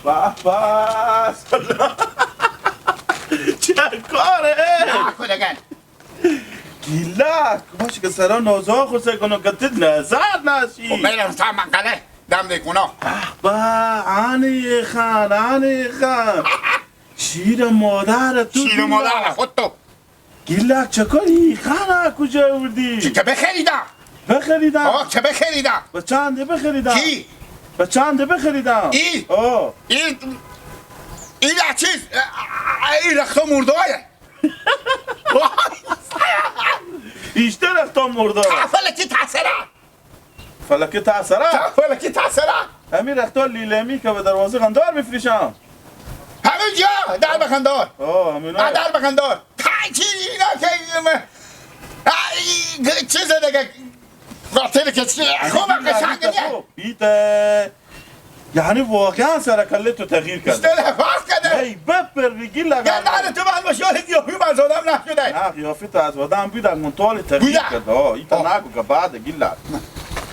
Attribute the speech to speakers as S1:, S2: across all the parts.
S1: به به چه کاره؟
S2: نه دیگه
S1: گیلک باشه که سرا نازا خوسه کنم که تید نظر نشی.
S2: خب برم تا منقله دم دیکونا.
S1: به عنی خان عنی خان شیر مادر تو.
S2: شیر مادر خود تو.
S1: گیلک چه کاری خانه کجا آوردی؟
S2: که بخریدم.
S1: بخریدم؟
S2: آه که بخریدم.
S1: به چنده بخریدم؟
S2: کی؟
S1: به چنده بخریدم؟
S2: این؟
S1: آه
S2: این این چیز این رختا مرده های
S1: ایشته رختا مرده
S2: فلکی تاثره
S1: فلکی تاثره
S2: فلکی تاثره
S1: همین رختا لیلمی که به دروازه قندار میفروشم
S2: همین جا در بخندار.
S1: آه همینا
S2: در بخندار چی اینا که چیز دیگه قاتل که چی خوب قشنگ نیه
S1: بیته. یعنی واقعا سر کله تو تغییر کرد.
S2: استله فرق کرده.
S1: ای بپر بگی لگن.
S2: گندر تو من مشوار قیافی از آدم نشده.
S1: نه قیافی تو از آدم بود منتال تغییر کرد. آه این تا نگو که بعد گیلک.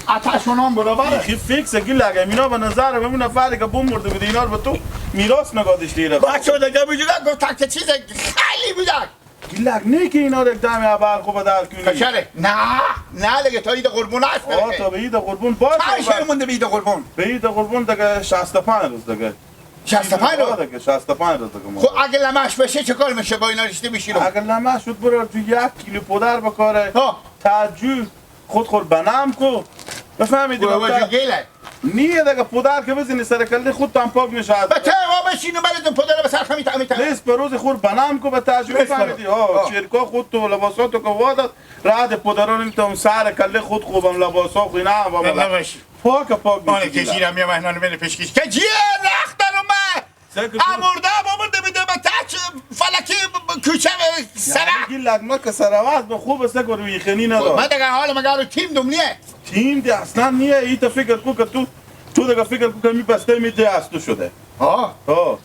S2: آتش اونام برابره.
S1: خی فیکس گیلک اینا به نظر بمون نفری که بوم مرده بود اینا رو به تو میراث نگاه داشتی را.
S2: بچا دیگه میگه گفت که چیز خیلی بود.
S1: گیلک نه که اینا رو یک دم ابر خوب در کنی.
S2: کشره. نه نه دیگه تا عید قربون است.
S1: آه تا به عید قربون باشه.
S2: چند مونده به عید قربون؟
S1: به عید قربون دیگه 65 روز دیگه.
S2: 65 روز
S1: دیگه 65 روز دیگه.
S2: خب اگه لمش بشه چه کار میشه با اینا رشته میشی رو؟
S1: اگه لمش شد برو تو 1 کیلو پودر بکاره. تعجب خود خور بنام کو. بفهمیدی
S2: گیلک
S1: نیه دیگه پودر که بزنی سر کله خود هم پاک میشه.
S2: به ما بشینو براتون پودر به سر خمی تا
S1: نیست به روز خور بنام کو به تجربه فهمیدی. ها چرکا خود تو لباساتو که وادت رد پودر رو نمیتونم سر کله خود خوبم لباسا خو اینا هم بابا پاک پاک میشه.
S2: آره کشیرم میام هنان من پیشکش که چیه رخت در اومد امرده بابرده بده به تچ فلکی کوچه سر
S1: گیلک ما که سرواز به خوب است که روی خنی ندار.
S2: من دیگه حال مگر تیم دوم نیه
S1: تیم دی اصلا نیه. ای تا فکر کو که تو دیگه فکر کو که می بسته می دی از تو شده. آه آه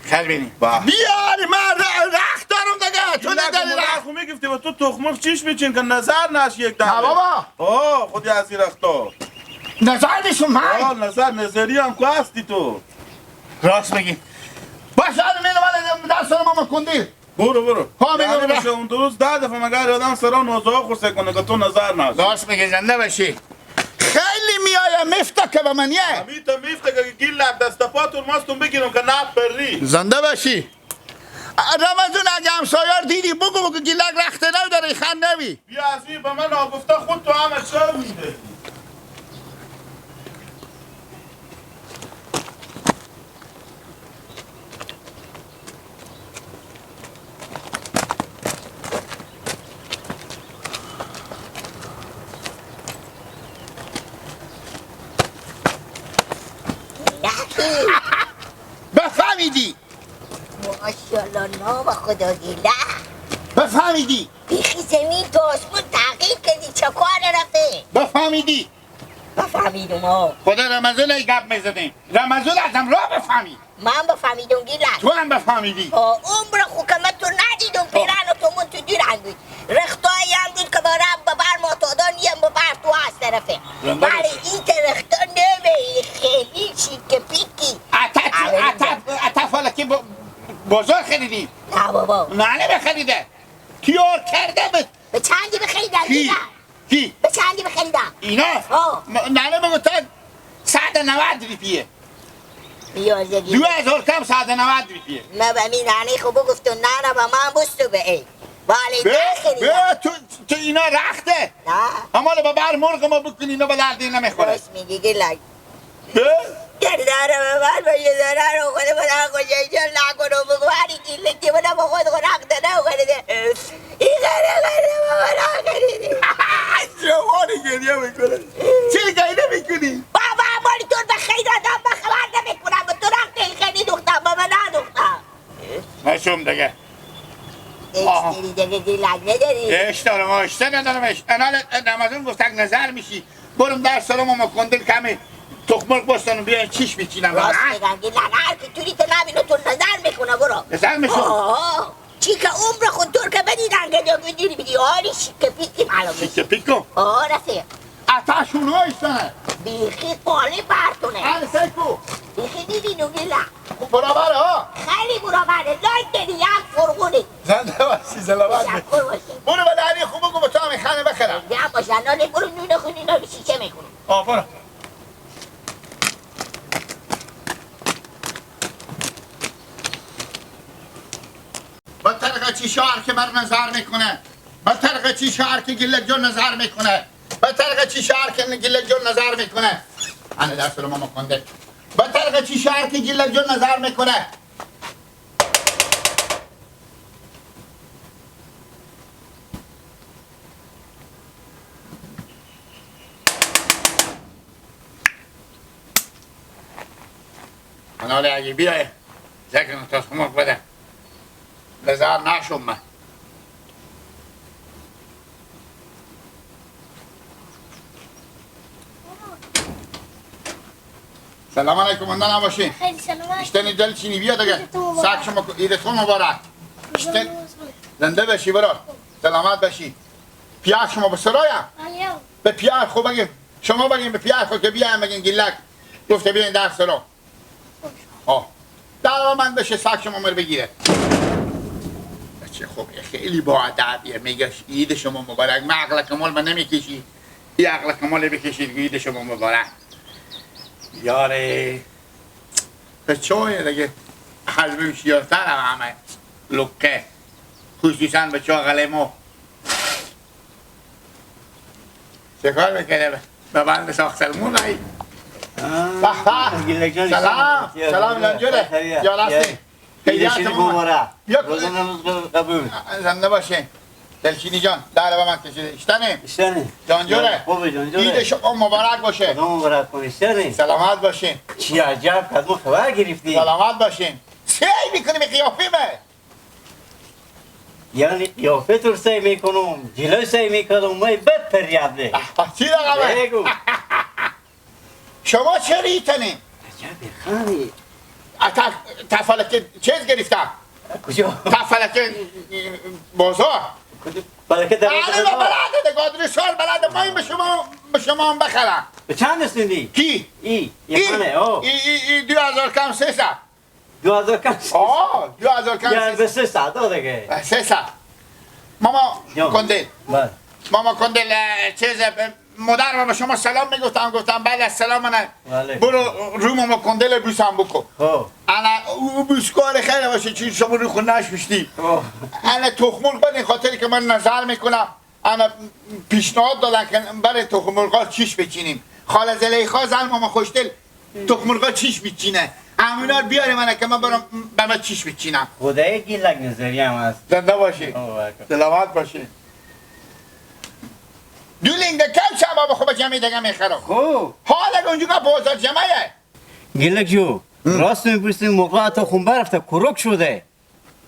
S2: خیلی بینی بیاری من رخت دارم دیگه تو نداری رخت
S1: خو میگفتی و تو تخمک چیش میچین که نظر نشی یک دم.
S2: نه بابا
S1: آه خودی از این رختا
S2: نظر میشم من.
S1: آه نظر نظری هم که هستی تو.
S2: راست میگی. باشه من درس ماما کندی.
S1: برو برو.
S2: ها میگم
S1: میشه اون روز 10 دفعه مگر آدم سرا نوزا خورسه کنه که تو نظر نشی.
S2: راست میگی زنده باشی. خیلی میایم میفته که به من یه.
S1: همین تا میفته که گیلک دست پاتون ماستون بگیرم که نه پری.
S2: زنده باشی. رمضان اگه همسایار دیدی بگو بگو گیلک رخته نو داره خن نوی.
S1: بیا از می به من ناگفته خود تو همه چه میده.
S2: بفهمیدی
S3: ماشاءالله نام خدا گیلک
S2: بفهمیدی
S3: بیخی زمین تو آسمون تغییر کردی چه کار رفته
S2: بفهمیدی
S3: بفهمیدم ها.
S2: خدا رمضان ای گپ میزدیم رمضان ازم را بفهمی.
S3: من بفهمیدم گیلک
S2: تو هم بفهمیدی.
S3: عمر خو که من تو ندیدم پیرن و تو من تو دیرنگ بود رختایی هم بود که با رب ببر معتادان یم ببر تو از طرفه ولی این رختا نمی خیلی شیک پیکی.
S2: اتا فلکی بازار خریدی؟
S3: نه بابا
S2: نه بخریده تیار کرده
S3: به چندی بخریدم؟
S2: کی؟ کی؟
S3: به چندی بخریدم؟
S2: اینا؟ نه بگو تا 190 ریپیه
S3: بیازگی
S2: 2000 کم 190 ریپیه.
S3: نه به می ننه خوب گفت و نه نه به من بستو به ای ولی نخریدم
S2: تو اینا رخته
S3: نه
S2: همالا به بر مرغ ما بکنی اینا به درد نمیخوره.
S3: راست میگی گیلک گرداره به من یه داره رو خود من خوشش نکنم بگو هری گیلکی من با خود رخته نخریده این غره غره به من نخریده.
S2: جوانی گریه میکنه چرا گریه میکنی؟
S3: بابا مالی تو به خیر آدم به خبر نمیکنم به تو رخته خیلی دختم به من ندختم
S2: نشم دیگه.
S3: اش داری دیگه گیلک نداری؟
S2: اش دارم آشته ندارم اش انال رمضان گفت نظر میشی برم در سلام ما کندل کمی تخمرگ باستانو بیاین چیش میچینم.
S3: راست میگم گیلک هر کی توری تو نبینو تو نظر میکنه برو
S2: نظر میشم.
S3: چی که عمر خود طور که بدیدن که میدونی میگی آری شیک پیکی معلوم
S2: شیک پیکو
S3: آه رفیق
S2: اتاشون هایستنه
S3: بیخی قالی برتونه
S2: آره سیکو
S3: بیخی دیدی نو گیلک
S2: آه برو. با طرق چی شعر که بر نظر میکنه، با طرق چی شعر که گلک جون نظر میکنه، با طرق چی شعر که گلک جون نظر میکنه. انا درس رو ماما کنده. با طرق چی شعر که گلک جون نظر میکنه. انا اگه بیای زکن تا خمک بده نظر نشم من. سلام علیکم اندن نباشین.
S4: خیلی سلام.
S2: اشتنی دل چینی بیا دیگه. ساک شما عیدتون مبارک. زنده باشی برا. سلامت باشی. پیاز شما به سرایم. به پیاز خو بگیم. شما بگیم به پیاز خو که بیایم بگین گیلک. گفته بیاین در سرا. آه. در من بشه ساک شما مر بگیره. بچه خوب خیلی با ادبیه میگه عید شما مبارک. من عقل کمال من نمیکشی. یه عقل کمال بکشید عید شما مبارک. یاره به چای دیگه حجم شیارتر هم همه لکه خصوصا به چای غلیمو چه کار میکنه به بند ساخت سلمون رایی. سلام سلام لانجوره یا راستی
S5: خیلی مبارک قبول
S2: زنده باشین. دلچینی جان در به من کشیده. اشتنه
S5: اشتنه
S2: جانجوره
S5: خوبه جانجوره
S2: عید شما مبارک باشه.
S5: خدا مبارک کنه. اشتنه
S2: سلامت باشین.
S5: چی عجب کدوم خبر گرفتی.
S2: سلامت باشین. سعی میکنی به قیافه من،
S5: یعنی قیافه تو سعی میکنم جلو سعی میکنم من بد پریاده.
S2: چی رقمه؟
S5: بگو
S2: شما چرا ایتنی؟
S5: عجب خانی
S2: تفلک چیز گرفتم.
S5: کجا؟
S2: تفلک بازار.
S5: بلکه در
S2: بله بلده قادری سال بلده. ما این به شما هم بخرم.
S5: به چند رسوندی؟
S2: کی؟
S5: ای یه خانه او
S2: ای ای ای 2000 کم 300.
S5: 2000 کم 300.
S2: آه 2000 کم
S5: 300 به 300 دیگه.
S2: 300. ماما کندل.
S5: بله
S2: ماما کندل چیز مادر به شما سلام میگفتم، گفتم بعد از سلام من برو رو ماما کندل بوسم بکن.
S5: خب
S2: انا او بوسکار خیلی باشه چون شما رو خون نشوشتی. انا تخم مرغ این خاطری که من نظر میکنم انا پیشنهاد دادن که برای تخم مرغ چیش بچینیم. خاله زلیخا زن ماما خوشدل تخم مرغ چیش میچینه. همینا رو بیاره من که من برام به من چیش بچینم.
S5: خدای گیلک نظری هم هست.
S2: زنده باشی. سلامت باشی. دولینگ کم شباب خوب جمعی دیگه میخرم.
S5: خوب
S2: حالا اونجا که بازار جمعیه.
S5: گیلک جو راست میپرسیم موقع تا خون برفته کروک شده.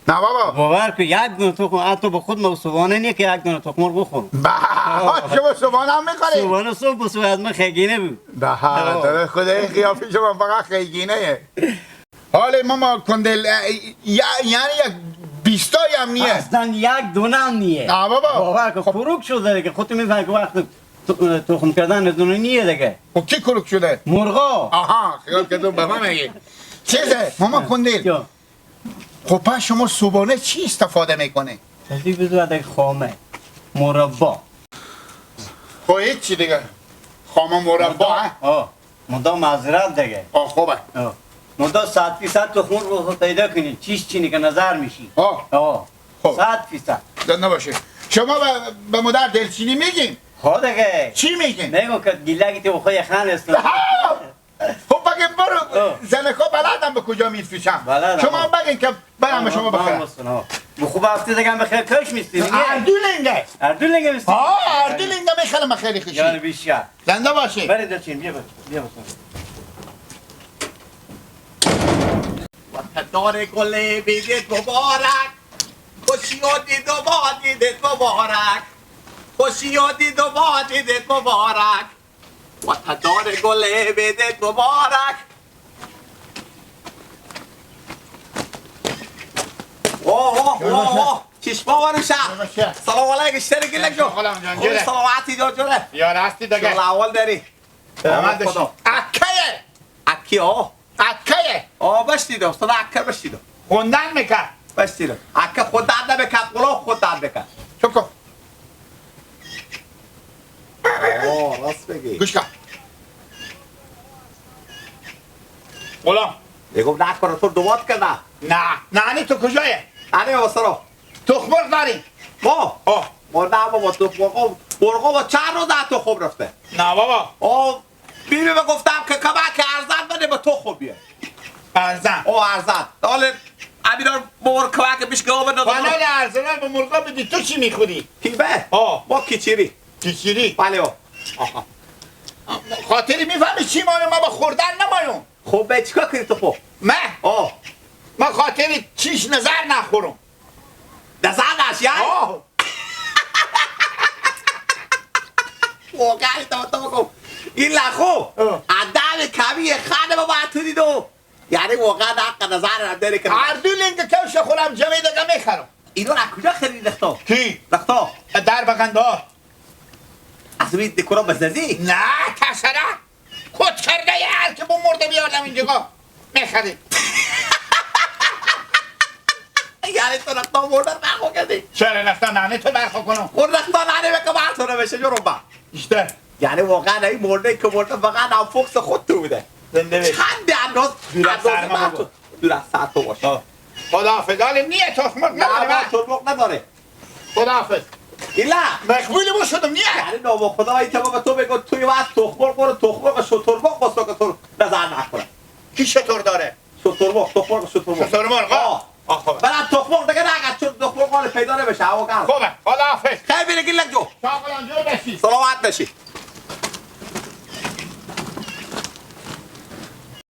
S2: نه بابا
S5: باور که یک دونه تخم حتی به خود ما صبحانه نیه که یک دونه تخم مرغ بخورم.
S2: به شما صبحانه هم میخوری؟
S5: صبحانه صبح صبح از من خیگینه بود.
S2: به خدای قیافه شما فقط خیگینه. حالا ماما کندل یعنی یک 20 هم نیه.
S5: اصلا یک دونه هم نیه.
S2: نه بابا
S5: باور که کروک شده دیگه. خودت میفهمی که وقت تخم کردن دونه نیه دیگه.
S2: خب کی کروک شده؟
S5: مرغا.
S2: آها خیال که تو به من میگی. چیزه ماما کندل خب پس شما صبحانه چی استفاده میکنه؟
S5: تصدیق بذار خامه مربا.
S2: خب هیچی دیگه خامه مربا.
S5: آه مدا معذرت دیگه.
S2: آه خوبه.
S5: مدا 100% تخم مرغ پیدا کنی چیش چینی که نظر میشی.
S2: آه
S5: آه 100%.
S2: زنده باشه. شما به مادر دلچینی میگین؟
S5: خب دیگه
S2: چی میگین؟
S5: میگم که گیلکی تو خود خان است.
S2: خب بگیم برو زنکا بلدم به کجا میفروشم. شما بگین که برم به شما بخرم.
S5: خوب هفته دیگه هم بخیر کش میستی.
S2: اردولینگه
S5: اردولینگه میستی.
S2: آه اردولینگه میخرم خیلی خوشی.
S5: یعنی بیشتر.
S2: زنده باشی.
S5: برید دلچین بیا بیا بیا.
S6: دار گل بیدت مبارک، خوشی و دید و با دیدت مبارک، خوشی و دید و با دیدت مبارک، وطندار گل بیدت مبارک. اوه اوه اوه چشما ورشه. سلام علیکم اشتری گلک جو. خوب سلامتی جو جوره.
S2: یا راستی دیگه.
S6: شغل اول داری.
S2: سلامت باشی. اکیه.
S6: اکی آه.
S2: اکیه.
S6: آه بشتیدم صدا اکه بشتیدم.
S2: خوندن میکرد.
S6: بشتیدم. اکه خود داد نمیکرد قلو خود داد میکرد.
S2: چوب کن.
S6: آه راست بگی.
S2: گوش کن. غلام
S6: میگم نکنه تو دوات کرده.
S2: نه نه تو کجایه؟
S6: آره واسرا
S2: تخم مرغ داری؟
S6: ما ما نه بابا تخم مرغ با چند روز از تخم رفته.
S2: نه بابا
S6: آه بیبی به گفتم که کمک ارزن بده به تخم بیه.
S2: ارزن؟
S6: آه ارزن حالا امیران مرغ کمک بیش گاو بده.
S2: حالا ارزن به مرغا بدی تو چی میخوری؟
S6: کیبه؟ ما کیچیری.
S2: کیچیری؟
S6: بله
S2: آها خاطری میفهمی چی مایون؟ ما با خوردن نمایون.
S6: خب به چیکار کردی تو خب؟
S2: من؟
S6: آه
S2: ما خاطری چیش نظر نخورم.
S6: نظر نش یعنی؟
S2: آه
S6: واقعا تا بگم این لخو عدم کمی خانه با تو دیدو یعنی واقعا حق نظر نداره که
S2: هر دو لنگ کفش خورم جمعی دیگه میخرم.
S6: اینو از کجا خریدی رختا؟
S2: کی؟
S6: رختا
S2: در بغندار.
S6: از روی دکورا بزنی؟
S2: نه تسره خود کرده هر که مرده بیاردم اینجا میخرید.
S6: یعنی تو رختا مرده برخو کردی؟
S2: چرا رختا ننه تو برخو کنم؟
S6: خود رختا ننه بکه برخو نمیشه جرم با
S2: بیشتر. یعنی
S6: واقعا این مرده که مرده فقط هم فوکس خود تو بوده.
S2: زنده بشه.
S6: چند انداز
S2: انداز
S6: دور از سر تو باشه.
S2: خداحافظ. حالا نیه تخم مرغ نداره.
S6: نه تخم مرغ نداره.
S2: خداحافظ.
S6: ایلا
S2: مقبول ما شدم نیه.
S6: یعنی نام خدایی که بابا تو بگو توی وقت تخم مرغ برو تخم مرغ شتر مرغ واسه که تو نظر نکنه.
S2: کی شتر داره؟
S6: شتر مرغ تخم مرغ شتر مرغ.
S2: شتر مرغ.
S6: آه بعد تخم مرغ دیگه نگه چون تخم مرغ حال پیدا نمیشه. هوا گرم.
S2: خوبه خداحافظ.
S6: خیلی بره گیلک جو.
S2: شاغلان جو بشی.
S6: سلامت بشی.